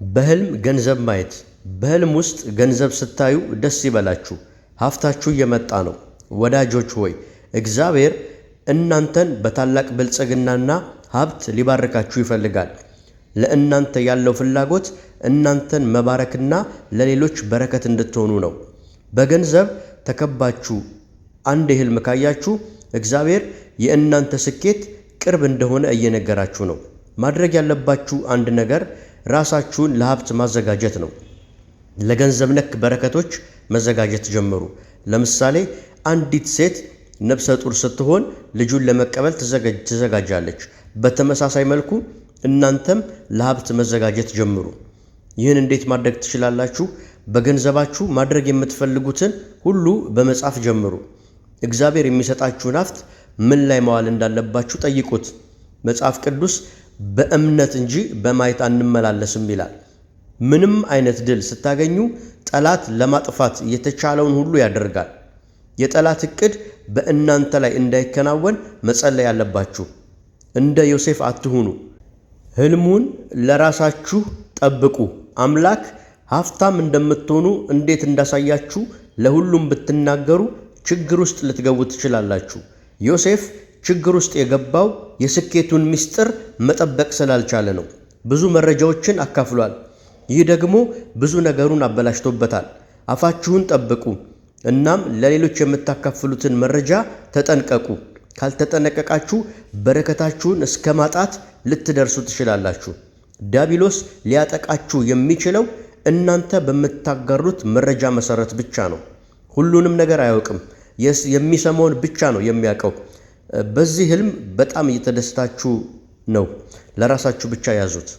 በህልም ገንዘብ ማየት። በህልም ውስጥ ገንዘብ ስታዩ ደስ ይበላችሁ፣ ሀብታችሁ እየመጣ ነው። ወዳጆች ሆይ፣ እግዚአብሔር እናንተን በታላቅ ብልጽግናና ሀብት ሊባርካችሁ ይፈልጋል። ለእናንተ ያለው ፍላጎት እናንተን መባረክና ለሌሎች በረከት እንድትሆኑ ነው። በገንዘብ ተከባችሁ አንድ ህልም ካያችሁ እግዚአብሔር የእናንተ ስኬት ቅርብ እንደሆነ እየነገራችሁ ነው። ማድረግ ያለባችሁ አንድ ነገር ራሳችሁን ለሀብት ማዘጋጀት ነው። ለገንዘብ ነክ በረከቶች መዘጋጀት ጀምሩ። ለምሳሌ አንዲት ሴት ነፍሰ ጡር ስትሆን ልጁን ለመቀበል ትዘጋጃለች። በተመሳሳይ መልኩ እናንተም ለሀብት መዘጋጀት ጀምሩ። ይህን እንዴት ማድረግ ትችላላችሁ? በገንዘባችሁ ማድረግ የምትፈልጉትን ሁሉ በመጻፍ ጀምሩ። እግዚአብሔር የሚሰጣችሁን ሀብት ምን ላይ መዋል እንዳለባችሁ ጠይቁት። መጽሐፍ ቅዱስ በእምነት እንጂ በማየት አንመላለስም ይላል። ምንም አይነት ድል ስታገኙ ጠላት ለማጥፋት የተቻለውን ሁሉ ያደርጋል። የጠላት እቅድ በእናንተ ላይ እንዳይከናወን መጸለይ አለባችሁ። እንደ ዮሴፍ አትሁኑ። ህልሙን ለራሳችሁ ጠብቁ። አምላክ ሀብታም እንደምትሆኑ እንዴት እንዳሳያችሁ ለሁሉም ብትናገሩ ችግር ውስጥ ልትገቡ ትችላላችሁ። ዮሴፍ ችግር ውስጥ የገባው የስኬቱን ምስጢር መጠበቅ ስላልቻለ ነው። ብዙ መረጃዎችን አካፍሏል። ይህ ደግሞ ብዙ ነገሩን አበላሽቶበታል። አፋችሁን ጠብቁ። እናም ለሌሎች የምታካፍሉትን መረጃ ተጠንቀቁ። ካልተጠነቀቃችሁ በረከታችሁን እስከ ማጣት ልትደርሱ ትችላላችሁ። ዲያብሎስ ሊያጠቃችሁ የሚችለው እናንተ በምታጋሩት መረጃ መሰረት ብቻ ነው። ሁሉንም ነገር አያውቅም። የሚሰማውን ብቻ ነው የሚያውቀው። በዚህ ህልም በጣም እየተደሰታችሁ ነው። ለራሳችሁ ብቻ ያዙት።